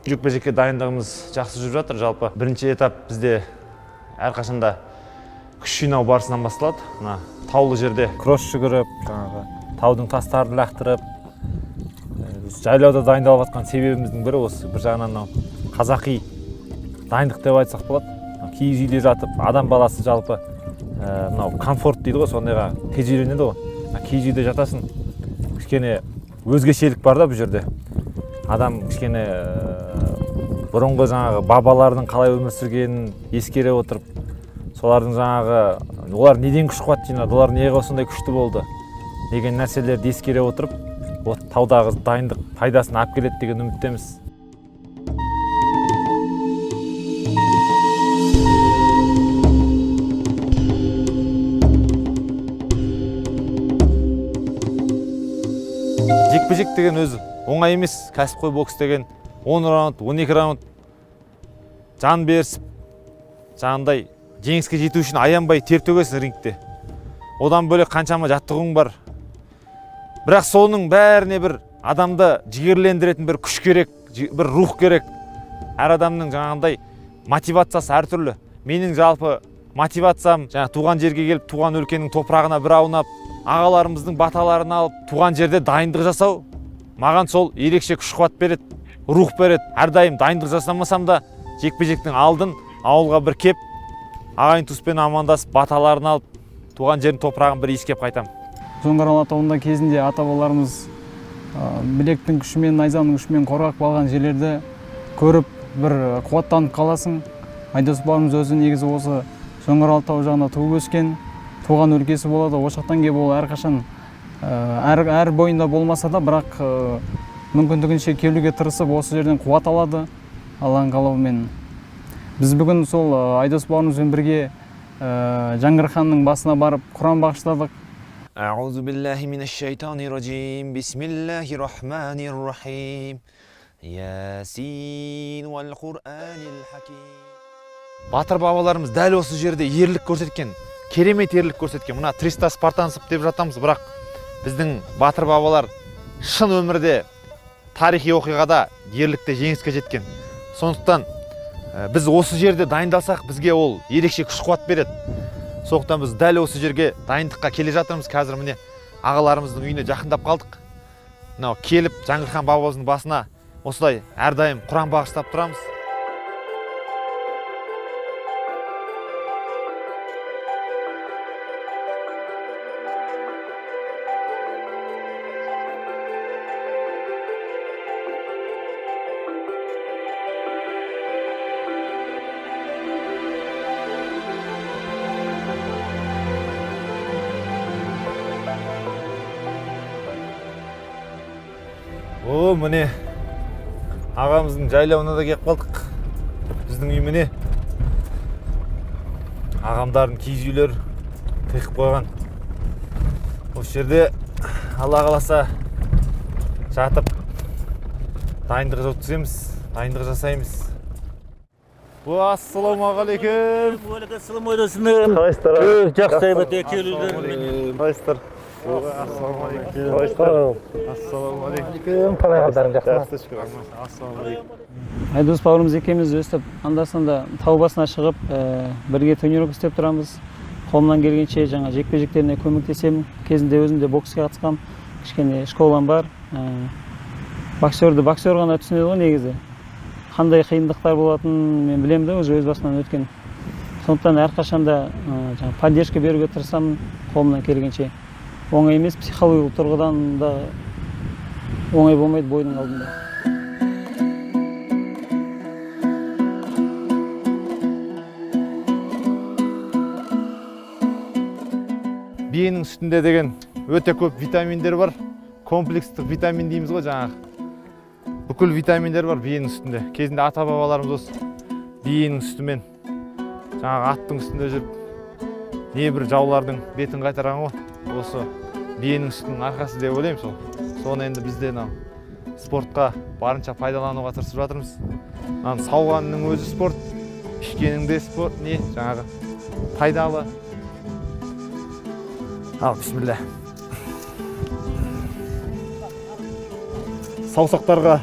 Жекпе жекке дайындығымыз жақсы жүріп жатыр. Жалпы бірінші этап бізде әрқашанда күш жинау барысынан басталады. Мына таулы жерде кросс жүгіріп, жаңағы таудың тастарын лақтырып, біз жайлауда дайындалып жатқан себебіміздің бірі осы. Бір жағынан мынау қазақи дайындық деп айтсақ болады. Мынау киіз үйде жатып, адам баласы жалпы мынау комфорт дейді ғой, сондайға тез үйренеді ғой. Мына киіз үйде жатасың, кішкене өзгешелік бар да бұл жерде. Адам кішкене бұрынғы жаңағы бабаларының қалай өмір сүргенін ескере отырып, солардың жаңағы олар неден күш қуат жинады, олар неге осындай күшті болды деген нәрселерді ескере отырып, вот таудағы дайындық пайдасын алып келеді деген үміттеміз. Жекпе жек деген өзі оңай емес. Кәсіпқой бокс деген 10 раунд, 12 раунд жан берісіп, жаңағындай жеңіске жету үшін аянбай тер төгесің рингте. Одан бөлек қаншама жаттығуың бар. Бірақ соның бәріне бір адамды жігерлендіретін бір күш керек, бір рух керек. Әр адамның жаңағындай мотивациясы әртүрлі. Менің жалпы мотивациям жаңа туған жерге келіп, туған өлкенің топырағына бір аунап, ағаларымыздың баталарын алып, туған жерде дайындық жасау маған сол ерекше күш қуат береді, рух береді. Әрдайым дайындық жасамасам да, жекпе жектің алдын ауылға бір кеп, ағайын туыспен амандасып, баталарын алып, туған жердің топырағын бір иіскеп қайтамын. Жоңғар Алатауында кезінде ата бабаларымыз білектің күшімен, найзаның күшімен қорғап қалған жерлерді көріп, бір қуаттанып қаласың. Айдос бауырымыз өзі негізі осы Жоңғар Алатау жағында туып өскен, туған өлкесі болады. Осы жақтан келіп, ол әрқашан әр бойында болмаса да, бірақ мүмкіндігінше келуге тырысып, осы жерден қуат алады Алланың қалауымен. Біз бүгін сол Айдос бауырымызбен бірге Жәңгір ханның басына барып, құран бағыштадық. أعوذ بالله من الشيطان الرجيم، بسم الله الرحمن الرحيم، يس والقرآن الحكيم. Батыр бабаларымыз дәл осы жерде ерлік көрсеткен, керемет ерлік көрсеткен. Мына 300 спартанцев деп жатамыз, бірақ біздің батыр бабалар шын өмірде, тарихи оқиғада ерлікте жеңіске жеткен. Сондықтан біз осы жерде дайындалсақ, бізге ол ерекше күш қуат береді. Сондықтан біз дәл осы жерге дайындыққа келе жатырмыз. Қазір міне ағаларымыздың үйіне жақындап қалдық. Мынау келіп Жәңгір хан бабамыздың басына осылай әрдайым құран бағыштап тұрамыз. О, міне ағамыздың жайлауына да келіп қалдық. Біздің үй міне. Ағамдардың киіз үйлері тігіп қойған. Осы жерде Алла қаласа жатып дайындық өткіземіз, дайындық жасаймыз. Ассалаумағалейкум. Уағалейкум. Қалайсыздар? Жақсы, әйбат келулеріңмен. Қалайсыздар? Ассалаумағалейкум. Қалайсыздар? Ассалаумағалейкум. Қалай, қалдарың жақсы ма? Жақсы, шүкір. Ассалаумағалейкум. Айдос бауырымыз екеуміз өстіп анда санда тау басына шығып, бірге тренировка істеп тұрамыз. Қолымнан келгенше жаңа жекпе жектеріне көмектесемін. Кезінде өзім де боксқа қатысқанмын, кішкене школам бар. Боксерді боксер ғана түсінеді ғой негізі, қандай қиындықтар болатынын мен білемін да, уже өз басымнан өткен. Сондықтан әрқашанда жаңа поддержка беруге тырысамын қолымнан келгенше. Оңай емес, психологиялық тұрғыдан да оңай болмайды бойдың алдында. Биенің сүтінде деген өте көп витаминдер бар. Комплекстік витамин дейміз ғой жаңағы. Бүкіл витаминдер бар биенің сүтінде. Кезінде ата бабаларымыз осы биенің сүтімен жаңағы аттың үстінде жүріп небір жаулардың бетін қайтарған ғой. Осы биенің сүтінің арқасы деп ойлаймын сол. Соны енді біз де мынау спортқа барынша пайдалануға тырысып жатырмыз. Мынаны сауғанның өзі спорт, ішкенің де спорт, не жаңағы пайдалы. Ал, бисмилля. Саусақтарға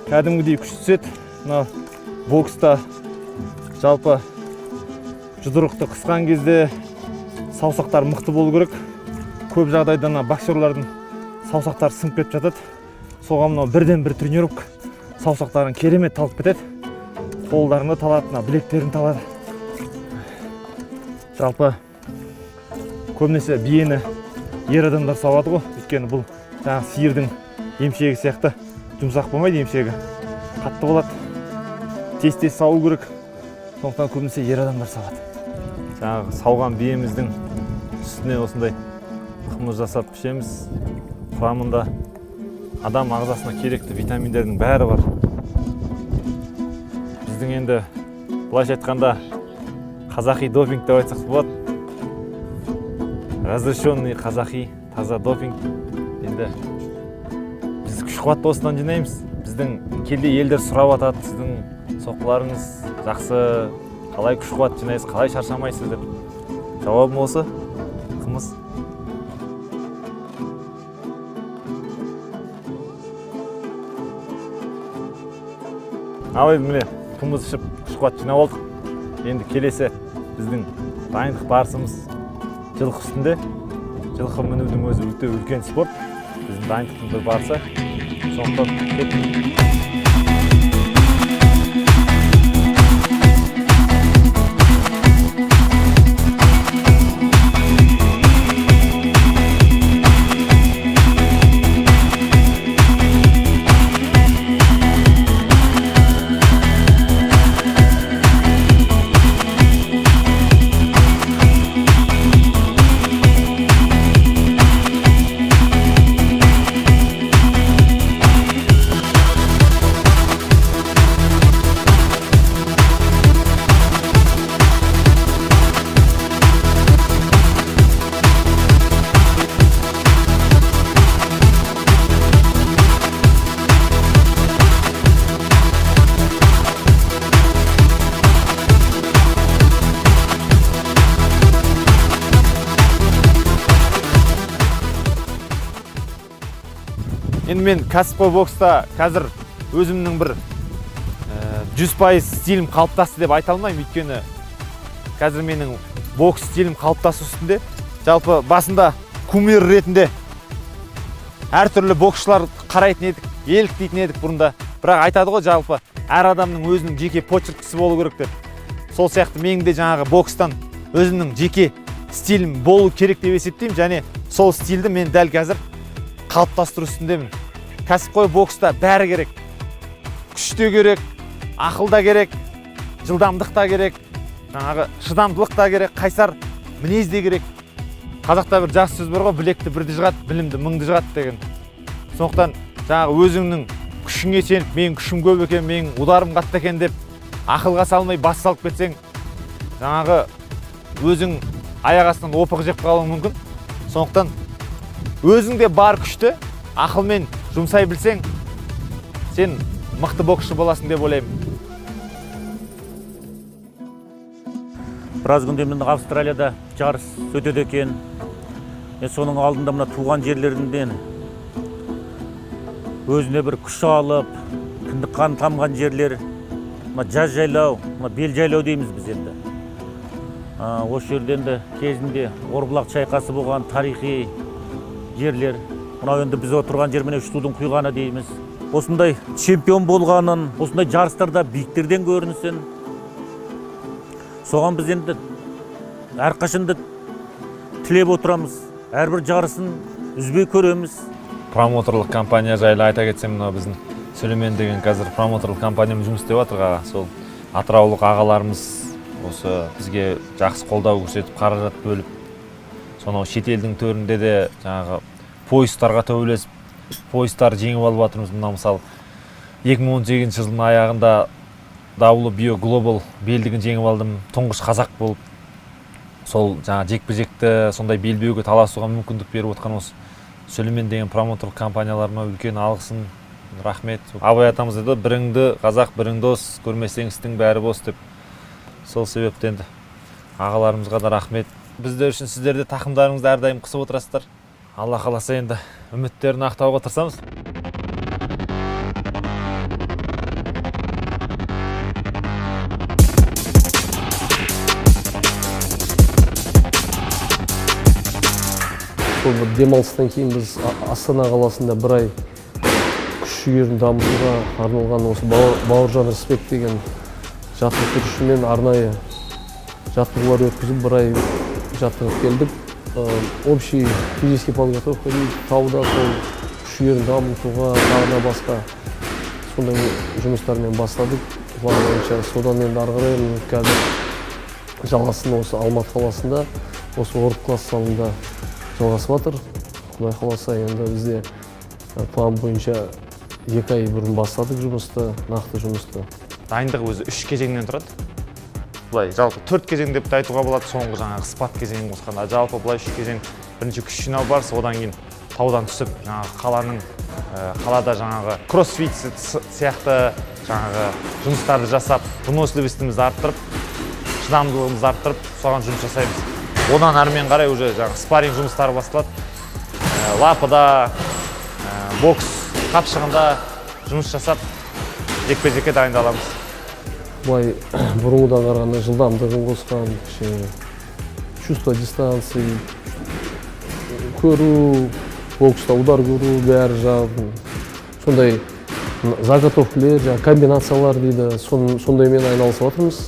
Кәдімгідей күш түседі. Мына бокста жалпы жұдырықты қысқан кезде саусақтар мықты болу керек. Көп жағдайда мына боксерлардың саусақтары сынып кетіп жатады. Соған мынау бірден бір тренировка, саусақтарың керемет талып кетеді, қолдарың да талады, мына білектерің талады. Жалпы көбінесе биені ер адамдар сауады ғой, өйткені бұл жаңағы сиырдың емшегі сияқты жұмсақ болмайды, емшегі қатты болады, тез тез сауу керек. Сондықтан көбінесе ер адамдар сауады. Жаңағы сауған биеміздің үстіне осындай қымыз жасап ішеміз. Құрамында адам ағзасына керекті витаминдердің бәрі бар. Біздің енді былайша айтқанда қазақи допинг деп айтсақ болады, разрешенный қазақи таза допинг. Енді біз күш қуатты осыдан жинаймыз. Біздің кейде елдер сұрап жатады, сіздің соққыларыңыз жақсы, қалай күш қуат жинайсыз, қалай шаршамайсыз деп. Жауабым осы: қымыз. Ал енді міне, қымыз ішіп, күш қуат жинап алдық. Енді келесі біздің дайындық барысымыз жылқы үстінде. Жылқы мінудің өзі өте үлкен спорт, біздің дайындықтың бір барысы. Сондықтан кеттік. Енді мен кәсіпқой бокста қазір өзімнің бір 100% стилім қалыптасты деп айта алмаймын, өйткені қазір менің бокс стилім қалыптасу үстінде. Жалпы басында кумир ретінде әртүрлі боксшылар қарайтын едік, еліктейтін едік бұрында. Бірақ айтады ғой, жалпы әр адамның өзінің жеке почеркісі болу керек деп. Сол сияқты менің де жаңағы бокстан өзімнің жеке стилім болу керек деп есептеймін, және сол стильді мен дәл қазір қалыптастыру үстіндемін. Кәсіпқой бокста бәрі керек: күш те керек, ақыл да керек, жылдамдық та керек, жаңағы шыдамдылық та керек, қайсар мінез де керек. Қазақта бір жақсы сөз бар ғой: білекті бірді жығады, білімді мыңды жығады деген. Сондықтан жаңағы өзіңнің күшіңе сеніп, менің күшім көп екен, менің ударым қатты екен деп ақылға салмай бас салып кетсең, жаңағы өзің аяқ астынан опық жеп қалуың мүмкін. Сондықтан өзіңде бар күшті ақылмен жұмсай білсең, сен мықты боксшы боласың деп ойлаймын. Біраз күнде міне Австралияда жарыс өтеді екен. Мен соның алдында мына туған жерлерінден өзіне бір күш алып, кіндік қаны тамған жерлер, мына жаз жайлау, мына бел жайлау дейміз біз енді. Осы жерде енді кезінде Орбұлақ шайқасы болған тарихи жерлер. Мынау енді біз отырған жер, міне, Үштудың құйғаны дейміз. Осындай чемпион болғанын, осындай жарыстарда биіктерден көрінсін. Соған біз енді әрқашанда тілеп отырамыз, әрбір жарысын үзбей көреміз. Промотерлық компания жайлы айта кетсем, мынау біздің Сүлеймен деген қазір промотерлық компаниямен жұмыс істеп жатыр аға. Сол атыраулық ағаларымыз осы бізге жақсы қолдау көрсетіп, қаражат бөліп, сонау шетелдің төрінде де жаңағы поястарға төбелесіп, поястар жеңіп алып жатырмыз. Мына мысалы, 2018 жылдың аяғында WBO Global белдігін жеңіп алдым, тұңғыш қазақ болып. Сол жаңа жекпе жекті сондай белбеуге таласуға мүмкіндік беріп отқан осы Сүлеймен деген промотерлік компанияларыма үлкен алғысым, рахмет. Абай атамыз айтады: біріңді қазақ, бірің дос, көрмесең істің бәрі бос деп. Сол себепті енді ағаларымызға да рахмет. Біздер үшін сіздер де тақымдарыңызды әрдайым қысып отырасыздар. Алла қаласа, енді үміттерін ақтауға тырысамыз. Сол бір демалыстан кейін біз Астана қаласында бір ай күш жігерін дамытуға арналған осы Бауыржан Рысбек деген жаттықтырушымен арнайы жаттығулар өткізіп, бір ай жаттығып келдік. Общий физический подготовка дейді, тауда сол күш жігерін дамытуға, тағы да басқа сондай жұмыстармен бастадық план бойынша. Содан енді ары қарай міне қазір жалғасын осы Алматы қаласында, осы World Class залында жалғасып жатыр. Құдай қаласа, енді бізде план бойынша 2 ай бұрын бастадық жұмысты, нақты жұмысты. Дайындық өзі үш кезеңнен тұрады. Былай жалпы төрт кезең деп те айтуға болады, соңғы жаңағы спад кезеңін қосқанда. Жалпы былай үш кезең: бірінші күш жинау барысы, одан кейін таудан түсіп, жаңағы қалада жаңағы кроссфит сияқты жаңағы жұмыстарды жасап, выносливостімізді арттырып, шыдамдылығымызды арттырып, соған жұмыс жасаймыз. Одан әрмен қарай уже жаңағы спарринг жұмыстары басталады. Лапада, бокс қапшығында жұмыс жасап, жекпе жекке дайындаламыз. Былай бұрынғыдан қарағанда жылдамдығын қосқан, кішкене чувство дистанции көру, бокста удар көру, бәрі жағын сондай заготовкалер, жаңағы комбинациялар дейді, сондаймен айналысып жатырмыз.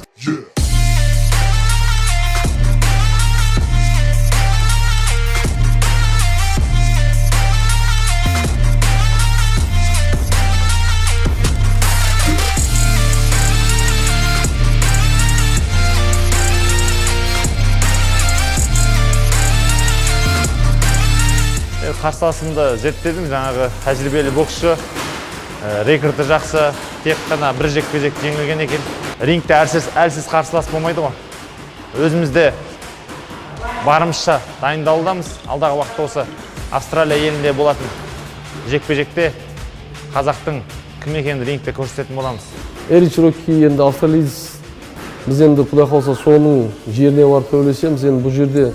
Қарсыласымды зерттедім, жаңағы тәжірибелі боксшы, рекорды жақсы, тек қана бір жекпе жек жеңілген екен. Рингте әлсіз, әлсіз қарсылас болмайды ғой. Өзіміз де барымызша дайындалудамыз. Алдағы уақытта осы Австралия елінде болатын жекпе жекте қазақтың кім екенін рингте көрсететін боламыз. Эрич Рокки енді австралиец, біз енді, құдай қаласа, соның жеріне барып төбелесеміз. Енді бұл жерде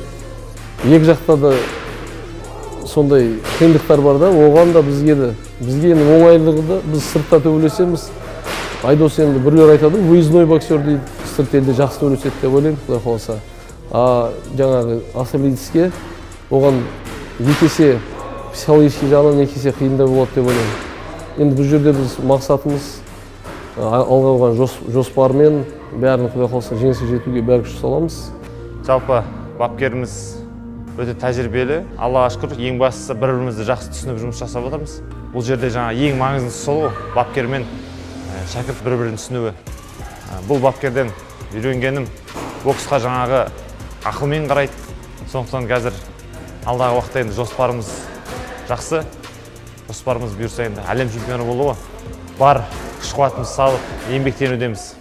екі жақта да сондай қиындықтар бар да, оған да, бізге де. Бізге енді оңайлығы да, біз сыртта төбелесеміз. Айдос енді, біреулер айтады, выездной боксер дейді, сырт елде жақсы төбелеседі деп ойлаймын, құдай қаласа. А жаңағы австралиецке, оған екі есе психологический жағынан екі есе қиындау болады деп ойлаймын. Енді бұл жерде біз мақсатымыз, алға қойған жоспармен бәрін, құдай қаласа, жеңіске жетуге бәрі күш саламыз. Жалпы бапкеріміз өте тәжірибелі, Аллаға шүкір. Ең бастысы, бір бірімізді жақсы түсініп жұмыс жасап жатырмыз. Бұл жерде жаңа ең маңыздысы сол ғой, бапкер мен шәкірт бір бірін түсінуі. Бұл бапкерден үйренгенім, боксқа жаңағы ақылмен қарайды. Сондықтан қазір алдағы уақытта енді жоспарымыз жақсы, жоспарымыз, бұйырса, енді әлем чемпионы болу ғой. Бар күш қуатымызды салып еңбектенудеміз.